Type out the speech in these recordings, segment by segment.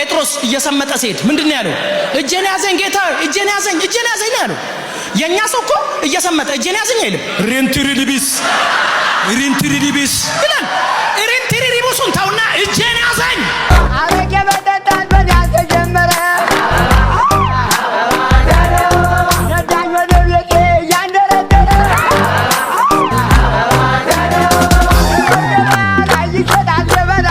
ጴጥሮስ እየሰመጠ ሲሄድ ምንድን ነው ያለው? እጄን ያዘኝ ጌታ፣ እጄን ያዘኝ፣ እጄን ያዘኝ ነው ያለው። የእኛ ሰው እኮ እየሰመጠ እጄን ያዘኝ አይልም። ሪንትሪሊቢስ ሪንትሪሊቢስ ይላል። ሪንትሪሊቢሱን ተውና እጄን ያዘኝ። አረቄ መጠጣት በዚያ ተጀመረ። ነዳኝ ወደ ቤቴ እያንደረደረ ላይ ይሸጣል ገበና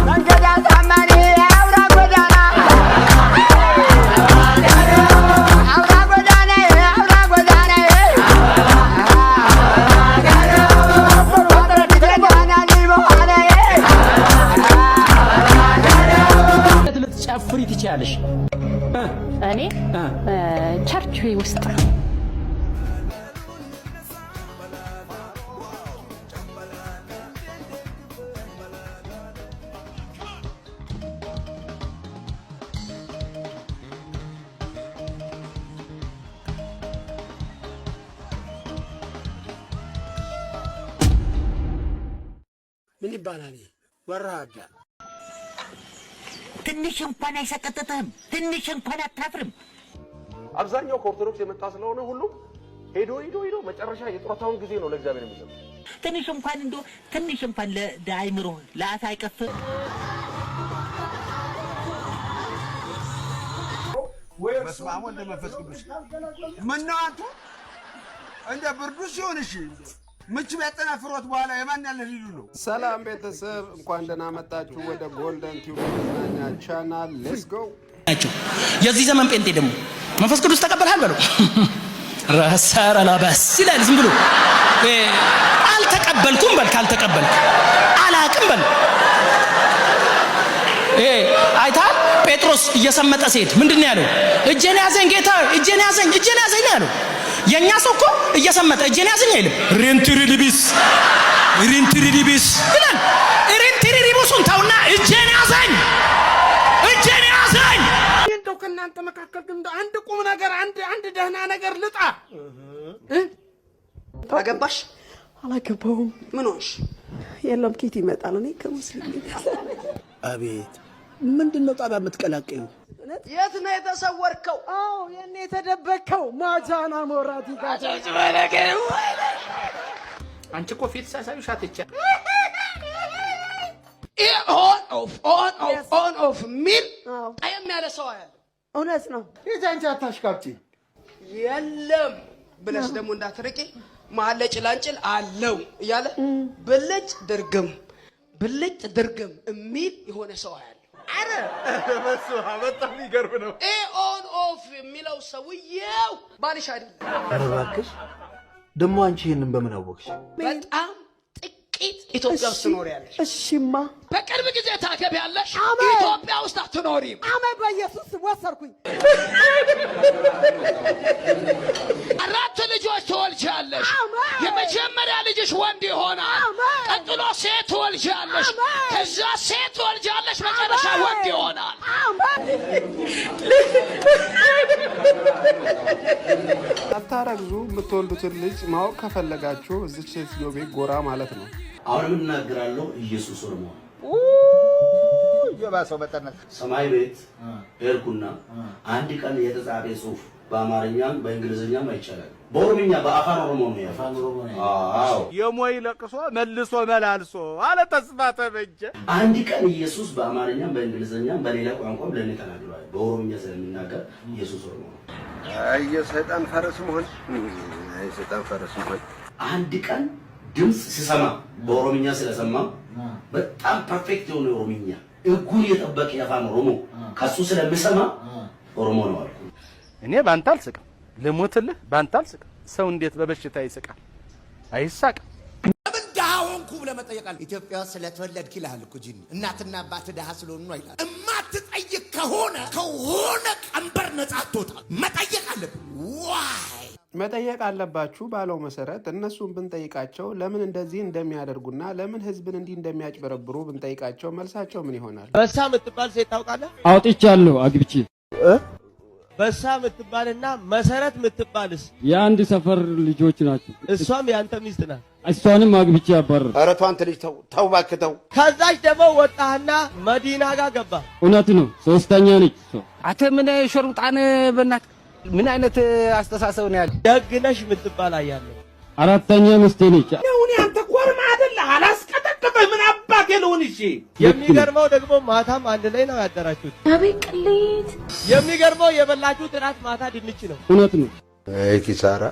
መንገድ አሳማሪ አውራ ጎዳና አውራ ጎዳና አውራ ጎዳና በኋላ ልትጨፍሪ ትችያለሽ። እኔ church ውስጥ። ምን ይባላል? ወራዳ። ትንሽ እንኳን አይሰቀጥጥህም? ትንሽ እንኳን አታፍርም? አብዛኛው ከኦርቶዶክስ የመጣ ስለሆነ ሁሉም ሄዶ ሄዶ ሄዶ መጨረሻ የጡረታውን ጊዜ ነው ለእግዚአብሔር የሚሰጠው። ትንሽ እንኳን እንዶ ትንሽ እንኳን ለአይምሮ ለአፍ አይቀፍም? በስመ አብ ወወልድ ወመንፈስ ቅዱስ። ምነው አንቱ እንደ ብርዱ ሲሆን እሺ ምች ቢያጠናፍሮት በኋላ የማን ያለ ሊሉ ነው። ሰላም ቤተሰብ፣ እንኳን ደህና መጣችሁ ወደ ጎልደን ቲዩብ መዝናኛ ቻናል። Let's go። ናቸው። የዚህ ዘመን ጴንጤ ደግሞ መንፈስ ቅዱስ ተቀበልሃል በለው ረሰረ ለበስ ይላል። ዝም ብሎ አልተቀበልኩም በል፣ ካልተቀበልክ አላቅም በል። አይተሃል? ጴጥሮስ እየሰመጠ ሲሄድ ምንድን ነው ያለው? እጄን ያዘኝ ጌታ፣ እጄን ያዘኝ፣ እጄን ያዘኝ ነው ያለው። የእኛ ሰው እኮ እየሰመጠ እጄን ያዘኝ አይልም። ሪንትሪሊቢስ ሪንትሪሊቢስ ይላል። ሪንትሪሊቢሱን ተውና እጄን ያዘኝ፣ እጄን ያዘኝ። እንደው ከእናንተ መካከል ግን እንደው አንድ ቁም ነገር አንድ ደህና ነገር ልጣ። አገባሽ? አላገባውም። ምን ሆንሽ? የለም ኬት ይመጣል። እኔ ከሙስሊም አቤት፣ ምንድን ነው ጣቢያ የምትቀላቀዩ? የት ነው የተሰወርከው? አዎ የኔ የተደበቅከው ማጃና ሞራቲ። አንቺ እኮ ፊት ሳሳዩሽ አትቻ on off on off on off የሚል ጠየም ያለ ሰው አያለ። እውነት ነው። ይህ አንቺ አታሽቃብጪ። የለም ብለሽ ደግሞ እንዳትርቂ መሀል ላይ ጭላንጭል አለው እያለ ብልጭ ድርግም ብልጭ ድርግም የሚል የሆነ ሰው አያለ። አረ በስመ አብ በጣም የሚገርም ነው። On off የሚለው ሰውዬው ባልሽ አይደለም። ኧረ እባክሽ፣ ደግሞ አንቺ ይህንን በምን አወቅሽ? በጣም ጥቂት ኢትዮጵያ ውስጥ ትኖሪያለሽ። እሺማ። በቅርብ ጊዜ ታገቢያለሽ። አሜን። ኢትዮጵያ ውስጥ አትኖሪም። አሜን። በኢየሱስ ወሰድኩኝ። አራት ልጆች ትወልጃለሽ። አሜን። የመጀመሪያ ልጅሽ ወንድ ይሆናል። አሜን። ቀጥሎ ሴት ትወልጃለሽ። አሜን። ከዛ ሴት ትወልጃለሽ። መጨረሻ ወንድ ይሆናል። አሜን። ሳታረግዙ የምትወልዱትን ልጅ ማወቅ ከፈለጋችሁ እዚች ሴትዮ ቤት ጎራ ማለት ነው። አሁንም እናገራለሁ፣ ኢየሱስ ኦሮሞ ነው። የባሰው መጠነት ሰማይ ቤት ሄድኩና አንድ ቀን የተጻፈ ጽሁፍ በአማርኛም በእንግሊዝኛም አይቻላል። በኦሮምኛ በአፋን ኦሮሞ ነው ያለው። አዎ። የሞይ ለቅሶ መልሶ መላልሶ አለ ተስፋ ተበጀ። አንድ ቀን ኢየሱስ በአማርኛም በእንግሊዝኛም በሌላ ቋንቋም ለእኔ ተናግሯል። በኦሮምኛ ስለሚናገር ኢየሱስ ኦሮሞ ነው። አይ የሰይጣን ፈረስ መሆን፣ አይ የሰይጣን ፈረስ መሆን። አንድ ቀን ድምፅ ሲሰማ በኦሮምኛ ስለሰማ በጣም perfect የሆነ ኦሮምኛ ሕጉን የጠበቀ የአፋን ኦሮሞ ከሱ ስለምሰማ ኦሮሞ ነው አልኩ። እኔ ባንተ አልስቅም፣ ልሙትልህ፣ ባንተ አልስቅም። ሰው እንዴት በበሽታ ይስቃል? አይሳቅም። ለምን ድሃ ሆንኩ ብለህ መጠየቅ አለ። ኢትዮጵያ ውስጥ ስለተወለድክ ይልሃል እኮ ጂኒ። እናትና አባት ድሃ ስለሆኑ ነው ይላል። እማትጠይቅ ከሆነ ከሆነ ቀንበር ነጻ አትወጣም። መጠየቅ አለብን። Why? መጠየቅ አለባችሁ ባለው መሰረት እነሱን ብንጠይቃቸው ለምን እንደዚህ እንደሚያደርጉና ለምን ህዝብን እንዲህ እንደሚያጭበረብሩ ብንጠይቃቸው መልሳቸው ምን ይሆናል? በሳ የምትባል ሴት ታውቃለህ? አውጥቻለሁ አግብቼ። በሳ የምትባልና መሰረት የምትባልስ? የአንድ ሰፈር ልጆች ናቸው። እሷም የአንተ ሚስት ናት። እሷንም አግብቼ አባረር። ኧረ ተው አንተ ልጅ ተው ተው እባክህ ተው። ከዛች ደግሞ ወጣህና መዲና ጋር ገባ። እውነት ነው። ሶስተኛ ነች እሷ። አንተ ምን ሸርሙጣን በእናትህ ምን አይነት አስተሳሰብ ነው ያለ? ደግነሽ የምትባል አያለሁ። አራተኛ ሚስቴ ነች። አሁን አንተ ኮርማ አይደለ አላስቀጠቅጥህ ምን አባቴ ልሁን? እሺ የሚገርመው ደግሞ ማታም አንድ ላይ ነው ያደራችሁት። አቤት ቅሌት! የሚገርመው የበላችሁት እራት ማታ ድንች ነው። እውነት ነው። አይ ኪሳራ!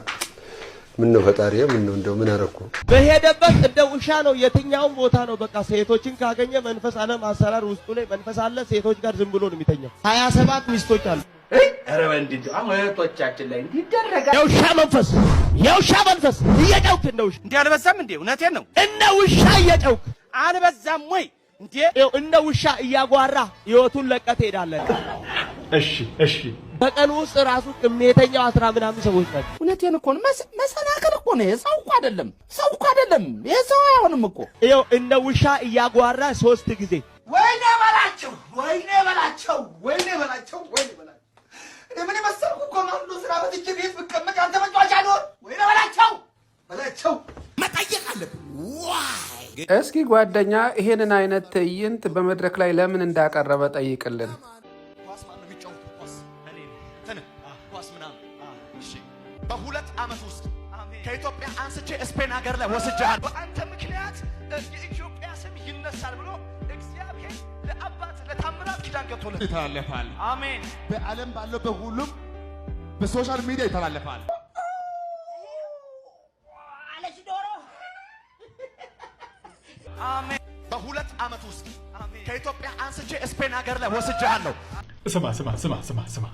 ምን ነው ፈጣሪ፣ ምን ነው እንደው ምን አደረኩ? በሄደበት እንደ ውሻ ነው። የትኛውም ቦታ ነው። በቃ ሴቶችን ካገኘ መንፈስ ዓለም አሰራር ውስጡ ላይ መንፈስ አለ። ሴቶች ጋር ዝም ብሎ ነው የሚተኛው። 27 ሚስቶች አሉ። ኧረ ወንድ እንጂ አሁን እህቶቻችን ላይ እንዲህ ይደረጋል። የውሻ መንፈስ የውሻ መንፈስ እየጨውክ እንደ ውሻ እንዴ አልበዛም እንዴ? እውነቴን ነው። እንደ ውሻ እየጨውክ አልበዛም ወይ እንዴ? ይኸው እንደ ውሻ እያጓራ ህይወቱን ለቀህ ትሄዳለህ። እሺ እሺ። በቀን ውስጥ ራሱ ቅሜተኛው 10 ምናምን ሰዎች ናቸው። እውነቴን እኮ ነው። መሰናክል እኮ ነው። ሰው እኮ አይደለም፣ ሰው እኮ አይደለም። ይሄ ሰው አይሆንም እኮ። ይኸው እንደ ውሻ እያጓራ 3 ጊዜ ወይኔ በላቸው፣ ወይኔ በላቸው፣ ወይኔ በላቸው፣ ወይኔ በላቸው። እኔ ምን የመሰልኩ ኮማንዶ ስራ በትቼ ቤት ብቀመጥ አንተ መጫወቻ ልሆን? ወይኔ በላቸው በላቸው። መጠየቅ አለብን። Why እስኪ ጓደኛ ይሄንን አይነት ትዕይንት በመድረክ ላይ ለምን እንዳቀረበ ጠይቅልን። ኳስ ማነው የሚጫወተው? ኳስ እንትን ኳስ ምናምን። እሺ በ2 ዓመት ውስጥ ከኢትዮጵያ አንስቼ ስፔን ሀገር ላይ ወስጄሃለሁ። በአንተ ምክንያት የኢትዮጵያ ስም ይነሳል ብሎ እግዚአብሔር ለአባት ለታምራት ኪዳን ገብቶለት ይተላለፋል። አሜን። በዓለም ባለው በሁሉም በ social media ይተላለፋል። አለች ዶሮ። አሜን። በ2 ዓመት ውስጥ ከኢትዮጵያ አንስቼ ስፔን ሀገር ላይ ወስጄሃለሁ። ስማ ስማ ስማ ስማ ስማ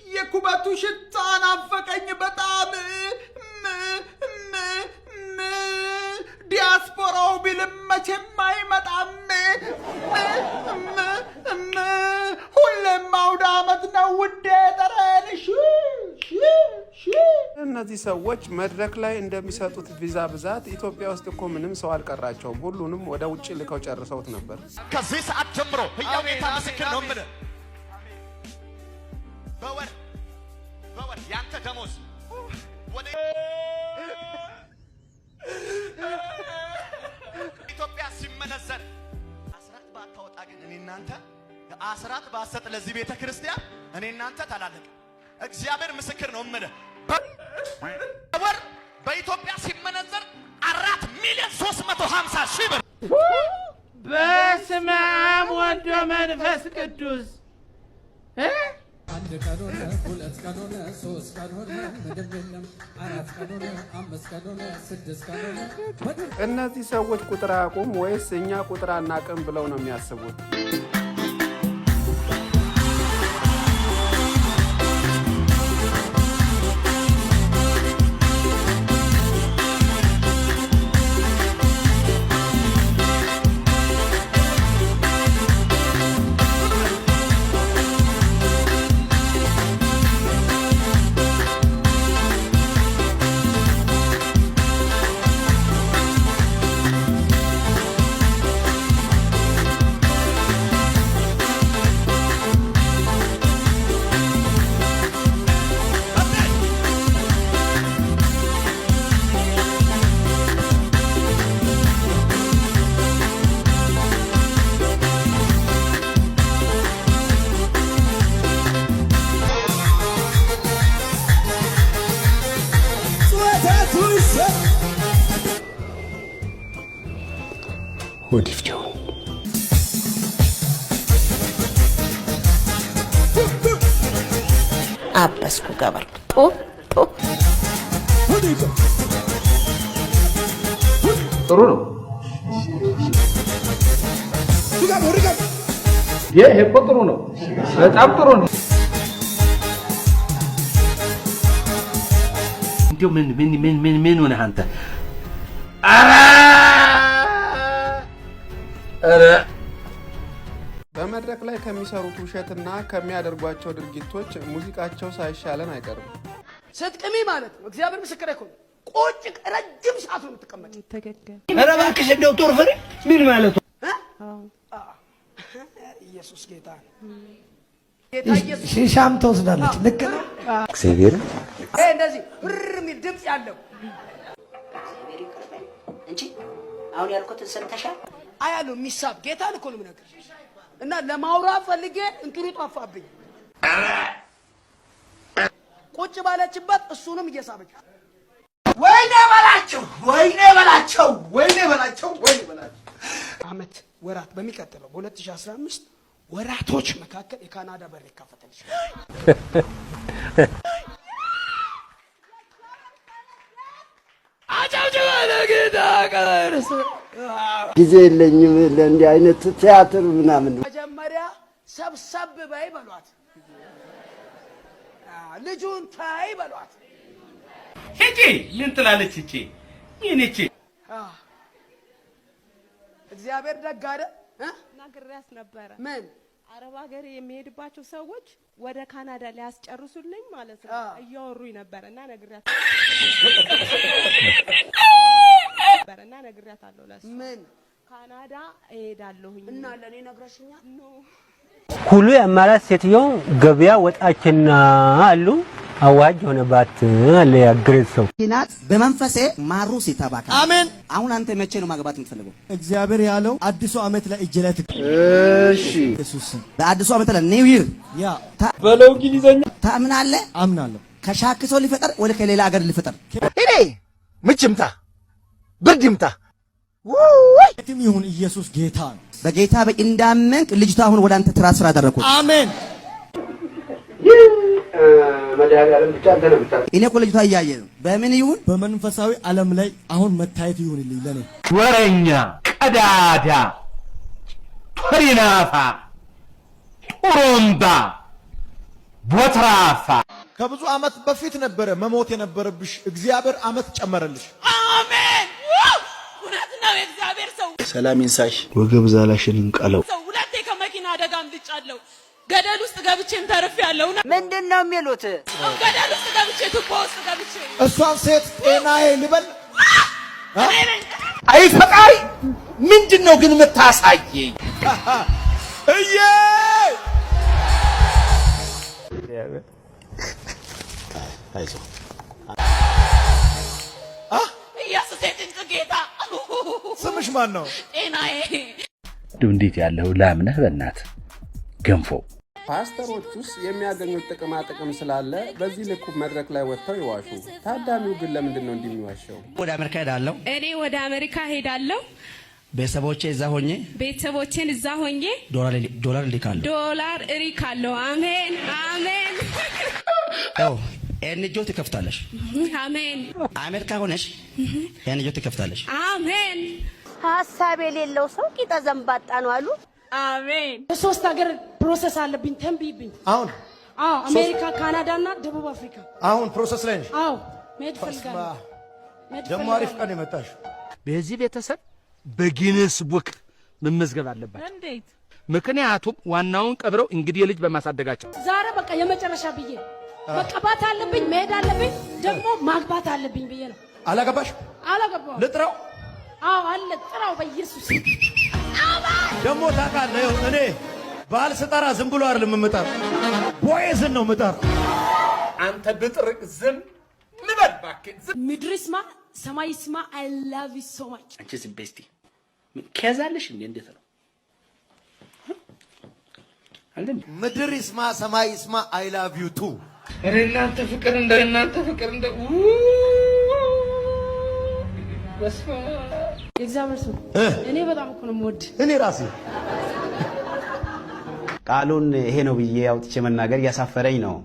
የኩበቱ ሽታ ናፈቀኝ በጣም። ም ም ም ዲያስፖራው ቢልም መቼም አይመጣም። ም ም ም ሁሌም አውደ ዓመት ነው ውዴ ጠረንሽ ሺ ሺ። እነዚህ ሰዎች መድረክ ላይ እንደሚሰጡት ቪዛ ብዛት ኢትዮጵያ ውስጥ እኮ ምንም ሰው አልቀራቸውም። ሁሉንም ወደ ውጭ ልከው ጨርሰውት ነበር። ከዚህ ሰዓት ጀምሮ ህያው ጌታ ምስክር ነው የምልህ፣ በወር በወር ያንተ ደሞዝ ወደ ኢትዮጵያ ሲመነዘር አስራት ባታወጣ ግን እኔ እናንተ አስራት ባሰጥ ለዚህ ቤተ ክርስቲያን እኔ እናንተ ታላለቅ። እግዚአብሔር ምስክር ነው የምልህ፣ በወር በኢትዮጵያ ሲመነዘር 4,350,000 ብር። በስመ አብ ወወልድ ወመንፈስ ቅዱስ 1 ቀን ሆነ፣ 2 ቀን ሆነ፣ 3 ቀን ሆነ፣ ምንም የለም። 4 ቀን ሆነ፣ 5 ቀን ሆነ፣ 6 ቀን ሆነ። እነዚህ ሰዎች ቁጥር አያውቁም ወይስ እኛ ቁጥር አናውቅም ብለው ነው የሚያስቡት? ወዲፍቸው አበስኩ ገበርኩ ጦ ጦ ጥሩ ነው። ይሄ እኮ ጥሩ ነው። በጣም ጥሩ ነው። እንዲያው ምን ምን ምን ምን ምን ሆነህ አንተ? ኧረ ኧረ በመድረክ ላይ ከሚሰሩት ውሸትና ከሚያደርጓቸው ድርጊቶች ሙዚቃቸው ሳይሻለን አይቀርም። ስትቅሚ ማለት ነው። እግዚአብሔር ምስክሬ እኮ ነው። ቁጭ ረጅም ሰዓት ነው የምትቀመጪው። ትክክል። ኧረ እባክሽ እንደው ጦር ፍሬ ምን ማለት ነው? ኢየሱስ ጌታ ነው። ሺሻም ትወስዳለች። ልክ ነው። እግዚአብሔር ይሄ እንደዚህ ብር የሚል ድምፅ ያለው እንጂ አሁን ያልኩትን ሰምተሻል? አያለሁ የሚሳብ ጌታን እኮ ነው የምነግርሽ። እና ለማውራት ፈልጌ እንትኑ ጠፋብኝ። ቁጭ ባለችበት እሱንም እየሳበች ወይኔ በላቸው፣ ወይኔ በላቸው፣ ወይኔ በላቸው፣ ወይኔ በላቸው። አመት ወራት በሚቀጥለው በ2015 ወራቶች መካከል የካናዳ በር ይከፈትልሽ። ጊዜ የለኝም ለእንዲህ አይነት ቲያትር ምናምን። መጀመሪያ ሰብሰብ በይ በሏት፣ ልጁን ታይ በሏት። ሂጂ ምን ትላለች እቺ? ምን እቺ? እግዚአብሔር ደግ አይደል? ነግሬያት ነበረ። ምን አረብ ሀገር የሚሄድባቸው ሰዎች ወደ ካናዳ ሊያስጨርሱልኝ ማለት ነው እያወሩኝ ነበር እና ነግሬያት ነበር እና ነግሬያታለሁ ለእሱ። ምን ካናዳ እሄዳለሁኝ እና ለእኔ ነግረሽኛል? ሁሉ የአማራት ሴትዮ ገበያ ወጣችና አሉ አዋጅ ሆነባት አለ ያገሬ ሰው። ናት በመንፈሴ ማሩ ሲተባካ አሜን። አሁን አንተ መቼ ነው ማግባት የምትፈልገው? እግዚአብሔር ያለው አዲሱ ዓመት ላይ እጄ ላይ እሺ፣ ኢየሱስ በአዲሱ ዓመት ላይ new year ያ በለው እንግሊዘኛ ታምናለህ? አምናለሁ። ከሻክሶ ሊፈጠር ወደ ከሌላ ሀገር ሊፈጠር እኔ ምች ይምታ ብርድ ይምታ የትም ይሁን ኢየሱስ ጌታ ነው። በጌታ እንዳመንክ ልጅቷ አሁን ወደ አንተ transfer አደረኩት። አሜን። መድኃኒዓለም ብቻ አንተ ነው የምታውቀው። እኔ እኮ ልጅቷ እያየ ነው። በምን ይሁን በመንፈሳዊ ዓለም ላይ አሁን መታየት ይሁንልኝ ለኔ። ወረኛ፣ ቀዳዳ፣ ቶሪናፋ፣ ጡሩምባ፣ ቦትራፋ። ከብዙ ዓመት በፊት ነበረ መሞት የነበረብሽ። እግዚአብሔር ዓመት ጨመረልሽ። አሜን። እውነት ነው የእግዚአብሔር ሰው። ሰላም ይንሳሽ፣ ወገብ ዛላሽን እንቀለው። ሰው ሁለቴ ከመኪና አደጋ አምልጫለሁ። ገደል ውስጥ ገብቼም ተርፌያለሁ። ምንድን ነው የሚሉት? ገደል ውስጥ ገብቼ ቱቦ ውስጥ ገብቼ እሷን ሴት ጤናዬ ልበል። አይ ፈጣሪ፣ ምንድን ነው ግን የምታሳየኝ? እዬ ኢየሱስ የጭንቅ ጌታ። ስምሽ ማን ነው? ጤናዬ። እንዴት ያለው ላምነህ በእናትህ ገንፎ። ፓስተሮች ውስጥ የሚያገኙት ጥቅማ ጥቅም ስላለ በዚህ ልኩ መድረክ ላይ ወጥተው ይዋሹ። ታዳሚው ግን ለምንድን ነው እንዲህ የሚዋሸው? ወደ አሜሪካ ሄዳለሁ። እኔ ወደ አሜሪካ ሄዳለሁ። ቤተሰቦቼ እዛ ሆኜ ቤተሰቦቼን እዛ ሆኜ ዶላር እልካለሁ። ዶላር እልካለሁ። አሜን አሜን። ያው NGO ትከፍታለሽ። አሜን። አሜሪካ ሆነሽ NGO ትከፍታለሽ። አሜን። ሀሳብ የሌለው ሰው ቂጠ ዘንባጣ ነው አሉ። አሜን። በሶስት ሀገር process አለብኝ። ተንብይብኝ። አሁን አዎ፣ አሜሪካ፣ ካናዳ እና ደቡብ አፍሪካ። አሁን process ላይ ነሽ? አዎ፣ መሄድ እፈልጋለሁ። መሄድ ደግሞ አሪፍ እፈልጋለሁ። ቀን የመጣሽው። በዚህ ቤተሰብ በ Guinness Book መመዝገብ አለባቸው። እንዴት? ምክንያቱም ዋናውን ቀብረው እንግዲህ ልጅ በማሳደጋቸው። ዛሬ በቃ የመጨረሻ ብዬ መቀባት አለብኝ፣ መሄድ አለብኝ፣ ደግሞ ማግባት አለብኝ ብዬ ነው። አላገባሽ? አላገባሁም። ልጥራው? አዎ አለ፣ ጥራው በኢየሱስ። ደግሞ ታውቃለህ፣ ይኸው እኔ ባል ስጠራ ዝም ብሎ አይደለም የምጠራ፣ ቦዔዝን ነው የምጠራ። አንተ ብጥርቅ ዝም ልበል እባክህ። ዝም ምድር ይስማ ሰማይ ይስማ። I love you so much። አንቺ ዝም በይ እስቲ። ምን ከያዛለሽ እንዴ? እንዴት ነው አይደል? ምድር ይስማ ሰማይ ይስማ I love you too። እኔ እናንተ ፍቅር እንደ እናንተ ፍቅር እንደ በስመ አብ። የእግዚአብሔር ሰው እኔ በጣም እኮ ነው የምወድ። እኔ ራሴ ቃሉን ይሄ ነው ብዬ አውጥቼ መናገር እያሳፈረኝ ነው።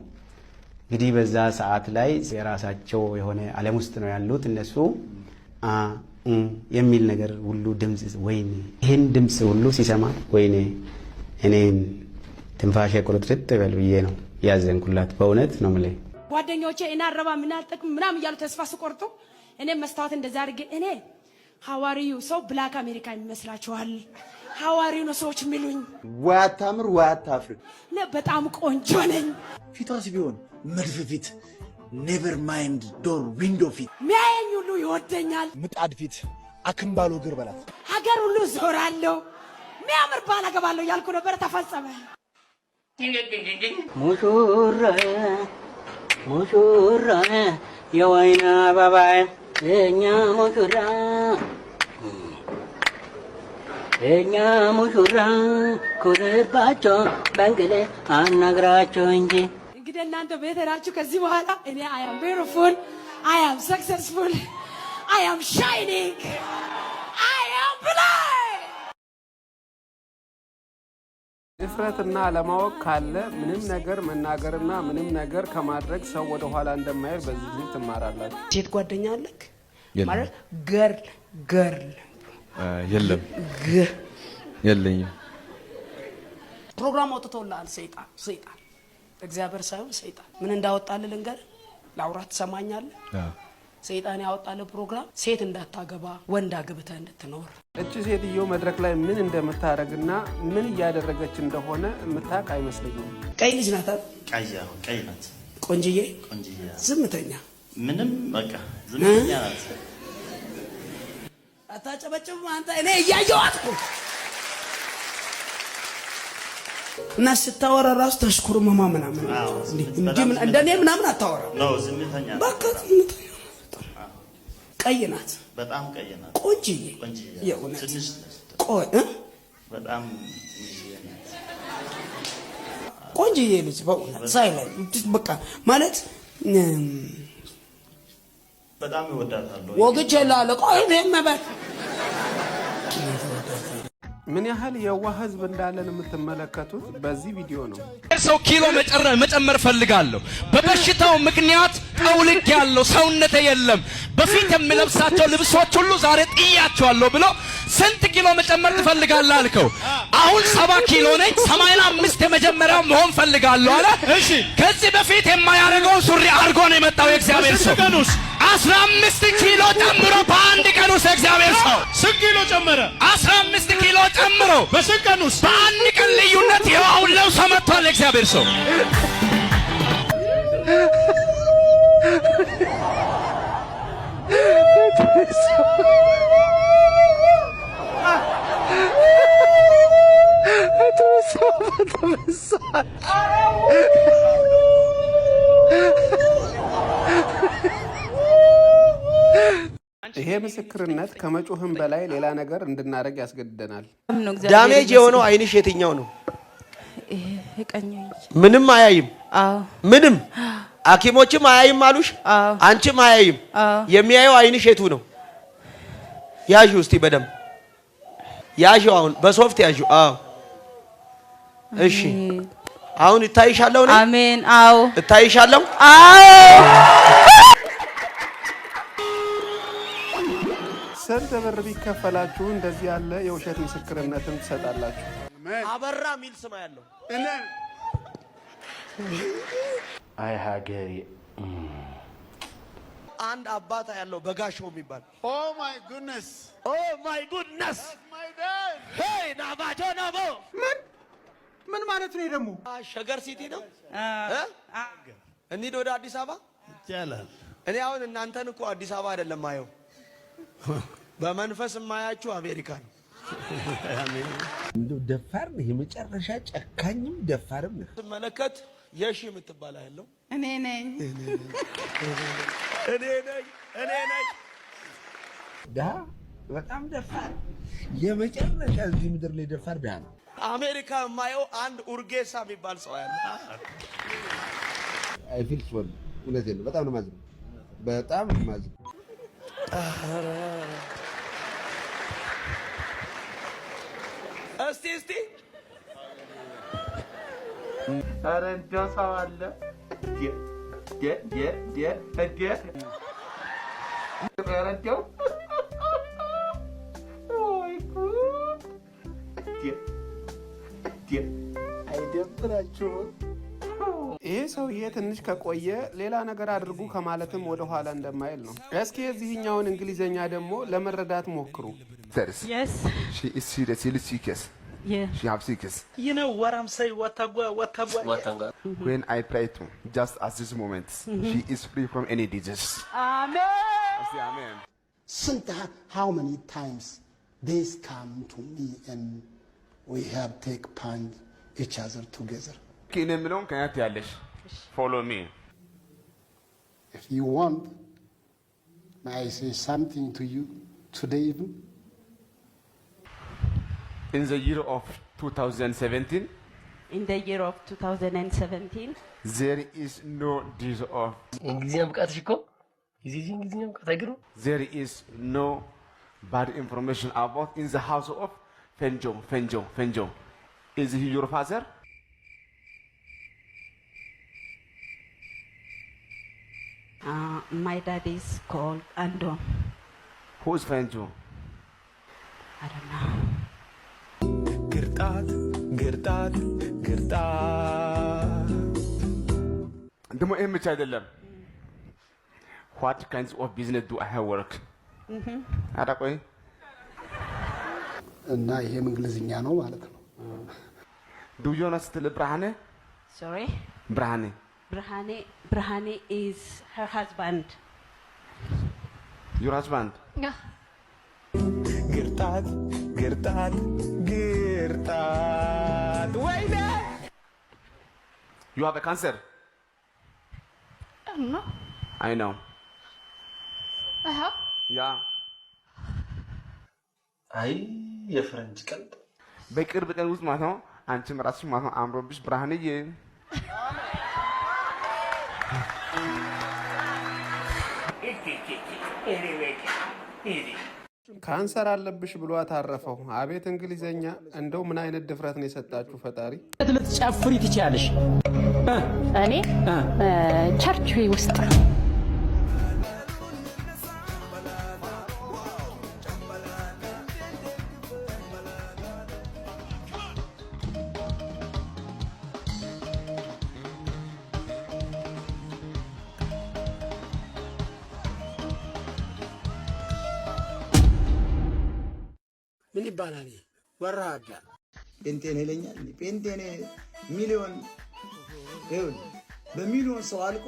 እንግዲህ በዛ ሰዓት ላይ የራሳቸው የሆነ ዓለም ውስጥ ነው ያሉት እነሱ። አ ኡ የሚል ነገር ሁሉ ድምፅ፣ ወይኔ ይህን ድምፅ ሁሉ ሲሰማ ወይኔ እኔን ትንፋሼ ቁርጥርጥ ይበል ብዬ ነው ያዘንኩላት። በእውነት ነው የምልህ። ጓደኞቼ እኔ አረባ ምን አልጠቅም ምናምን እያሉ ተስፋ ስቆርጡ እኔ መስታወት እንደዛ አድርጌ እኔ how are you ሰው black አሜሪካ ይመስላችኋል? How are you ነው ሰዎች የሚሉኝ። ወይ አታምር ወይ አታፍር። እኔ በጣም ቆንጆ ነኝ። ፊቷስ ቢሆን መድፍ ፊት፣ never mind door window ፊት፣ ሚያየኝ ሁሉ ይወደኛል። ምጣድ ፊት፣ አክምባሎ እግር በላት። ሀገር ሁሉ ዞራለሁ። ሚያምር ባል አገባለሁ እያልኩ ነበረ፣ ተፈጸመ። ሙሹራ ሙሹራ የወይን አበባ የኛ ሙሹራ የኛ ሙሹራ ኩርባቸው በእንግሌ አናግራቸው እንጂ። እንግዲህ እናንተ ቤት ሄዳችሁ ከዚህ በኋላ እኔ I am beautiful, I am successful, I am shining, I am black. ድፍረትና አለማወቅ ካለ ምንም ነገር መናገርና ምንም ነገር ከማድረግ ሰው ወደ ኋላ እንደማይል በዚህ ጊዜ ትማራላችሁ። ሴት ጓደኛ አለክ? የለም። ማለት girl girl? የለም፣ የለኝም። ፕሮግራም አውጥቶልሃል ሰይጣን። ሰይጣን፣ እግዚአብሔር ሳይሆን ሰይጣን። ምን እንዳወጣልህ ልንገርህ? ላውራ፣ ትሰማኛለህ? ሰይጣን ያወጣልህ ፕሮግራም ሴት እንዳታገባ፣ ወንድ አግብተህ እንድትኖር። እቺ ሴትዮ መድረክ ላይ ምን እንደምታደርግና ምን እያደረገች እንደሆነ የምታውቅ አይመስለኝም። ቀይ ልጅ ናት አይደል? ቀይ፣ አዎ፣ ቀይ ናት። ቆንጅዬ። ቆንጅዬ። ዝምተኛ። ምንም በቃ ዝምተኛ ናት። አታጨበጭብም አንተ? እኔ እያየኋት እኮ። እና ስታወራ ራሱ ተሽኩርመማ ምናምን እንዲህ እንደኔ ምናምን አታወራም። ነው፣ ዝምተኛ ናት። በቃ ዝምተኛ ናት። ቀይ ናት። በጣም ቀይ ናት። ቆንጅዬ። ቆንጅዬ። የእውነት። ትንሽ ነች። ቆይ እ? በጣም ትንሽዬ ናት። ቆንጅዬ ልጅ በእውነት silent በቃ ማለት በጣም እወዳታለሁ። ወግቼ ላለ ቆይ መበል። ምን ያህል የዋህ ህዝብ እንዳለን የምትመለከቱት በዚህ ቪዲዮ ነው። ሰው ኪሎ መጨመር ፈልጋለሁ። በበሽታው ምክንያት ጠውልግ ያለው ሰውነቴ የለም። በፊት የምለብሳቸው ልብሶች ሁሉ ዛሬ ጥያቸዋለሁ ብሎ ስንት ኪሎ መጨመር ትፈልጋለህ አልከው። አሁን 70 ኪሎ ነኝ፣ 85 የመጀመሪያው መሆን ፈልጋለሁ አለ። እሺ፣ ከዚህ በፊት የማያደርገውን ሱሪ አድርጎ ነው የመጣው የእግዚአብሔር ሰው። 15 ኪሎ ጨምሮ በአንድ ቀን ውስጥ፣ የእግዚአብሔር ሰው። ስንት ኪሎ ጨመረ? 15 ኪሎ ጨምሮ በስንት ቀን ውስጥ? በአንድ ቀን ልዩነት ይኸው አሁን ለብሶ መጥቷል የእግዚአብሔር ሰው። ይሄ ምስክርነት ከመጮህም በላይ ሌላ ነገር እንድናደርግ ያስገድደናል። Damage የሆነው አይንሽ የትኛው ነው? ቀኝ። ምንም አያይም። ምንም ሐኪሞችም አያይም አሉሽ፣ አንቺም አያይም። የሚያየው አይንሽ የቱ ነው? ያዢው እስቲ፣ በደንብ ያዢው። አሁን በሶፍት ያዢው። አዎ፣ እሺ። አሁን እታይሻለሁ እኔ? አሜን። አዎ። እታይሻለሁ። አዎ። ስንት ብር ቢከፈላችሁ እንደዚህ ያለ የውሸት ምስክርነትን ትሰጣላችሁ? አበራ የሚል ስም ያለው። አይ ሀገሬ። አንድ አባት ያለው በጋሻው የሚባል። Oh my goodness. Oh my goodness, hey ናባጆ ናቦ። ምን ምን ማለት ነው ደግሞ? ሸገር ሲቲ ነው እ? እንሂድ ወደ አዲስ አበባ። ይቻላል። እኔ አሁን እናንተን እኮ አዲስ አበባ አይደለም ማየው፣ በመንፈስ የማያችሁ አሜሪካ ነው። እንደው ደፋር ነህ፣ የመጨረሻ ጨካኝም ደፋርም ነህ። ስመለከት የሺ የምትባል ያለው። እኔ ነኝ። እኔ ነኝ፣ እኔ ነኝ። ድሃ በጣም ደፋር፣ የመጨረሻ እዚህ ምድር ላይ ደፋር ድሃ ነው። አሜሪካ የማየው አንድ ኡርጌሳ የሚባል ሰው ያለ። I feel sorry፣ እውነቴን ነው። በጣም ነው የማዝነው፣ በጣም ነው የማዝነው። እስቲ እስቲ። ኧረ እንደው ሰው አለ ደ ደ ደ ደ ደ ኧረ እንደው ወይ ጉድ! ደ ደ አይደብራችሁም? ይሄ ሰውዬ ትንሽ ከቆየ ሌላ ነገር አድርጉ ከማለትም ወደ ኋላ እንደማይል ነው። እስኪ የዚህኛውን እንግሊዘኛ ደግሞ ለመረዳት ሞክሩ። Yes. She is seriously sick. Yeah. She have sickness. You know what I'm saying? What I what I When I pray to, just at this moment, she is free from any disease. Amen. I say amen. ስንት how many times this come to me and we have take punch each other together. እኔ የምለውን ከእኔ ትያለሽ። Follow me. If you want, may I say something to you today even? In the year of 2017, In the year of 2017, there is no disease of የእንግሊዝኛ ብቃትሽ እኮ የዚህ እንግሊዝኛ ብቃት አይገርም። There is no bad information about in the house of Fenjo, Fenjo, Fenjo. Is he your father? My dad is called Andon. Who is Fenjo? I don't know. ግርጣት ግርጣት ግርጣት። ደግሞ ይህም ብቻ አይደለም። What kinds of business do I have work? ኧረ ቆይ። እና ይሄም እንግሊዝኛ ነው ማለት ነው። Do you know ስትል ብርሃኔ? Sorry? ብርሃኔ። Brahane, Brahane is her husband. Your husband? Yeah. ግርጣት ግርጣት ግርጣት፣ ወይኔ! You have a cancer? I don't know. I know. I have? Yeah. አይ የፈረንጅ ቀልድ። በቅርብ ቀን ውስጥ ማለት ነው አንቺም ራስሽ ማለት ነው አምሮብሽ ብርሃንዬ። ካንሰር አለብሽ ብሎ አታረፈው። አቤት እንግሊዘኛ! እንደው ምን አይነት ድፍረት ነው የሰጣችሁ ፈጣሪ። ልትጨፍሪ ትችያለሽ። እኔ church ውስጥ። ምን ይባላል? ወራዳ። ጴንጤ ነህ ይለኛል። ጴንጤ ነህ ሚሊዮን፣ ይኸውልህ በሚሊዮን ሰው አልቆ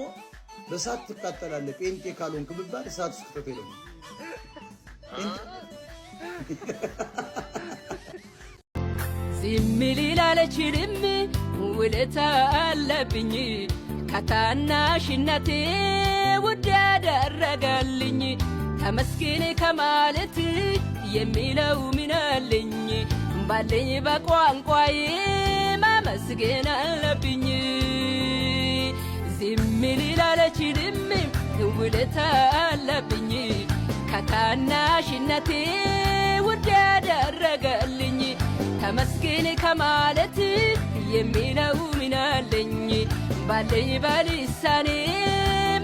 በእሳት ትቃጠላለህ። ጴንጤ ካልሆንክ ብባል እሳት ውስጥ ክተተው ይለኛል። ዝም ልል አልችልም፣ ውለታ አለብኝ ከታናሽነቴ ውድ ያደረገልኝ። ተመስገን ከማለት የሚለው ምናለኝ? ባለኝ በቋንቋዬ ማመስገን አለብኝ። ዝም ልል አልችልም፣ ውለታ አለብኝ ከታናሽነቴ ውድ ያደረገልኝ። ተመስገን ከማለት የሚለው ምናለኝ? ባለኝ በልሳኔ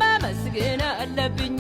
ማመስገን አለብኝ።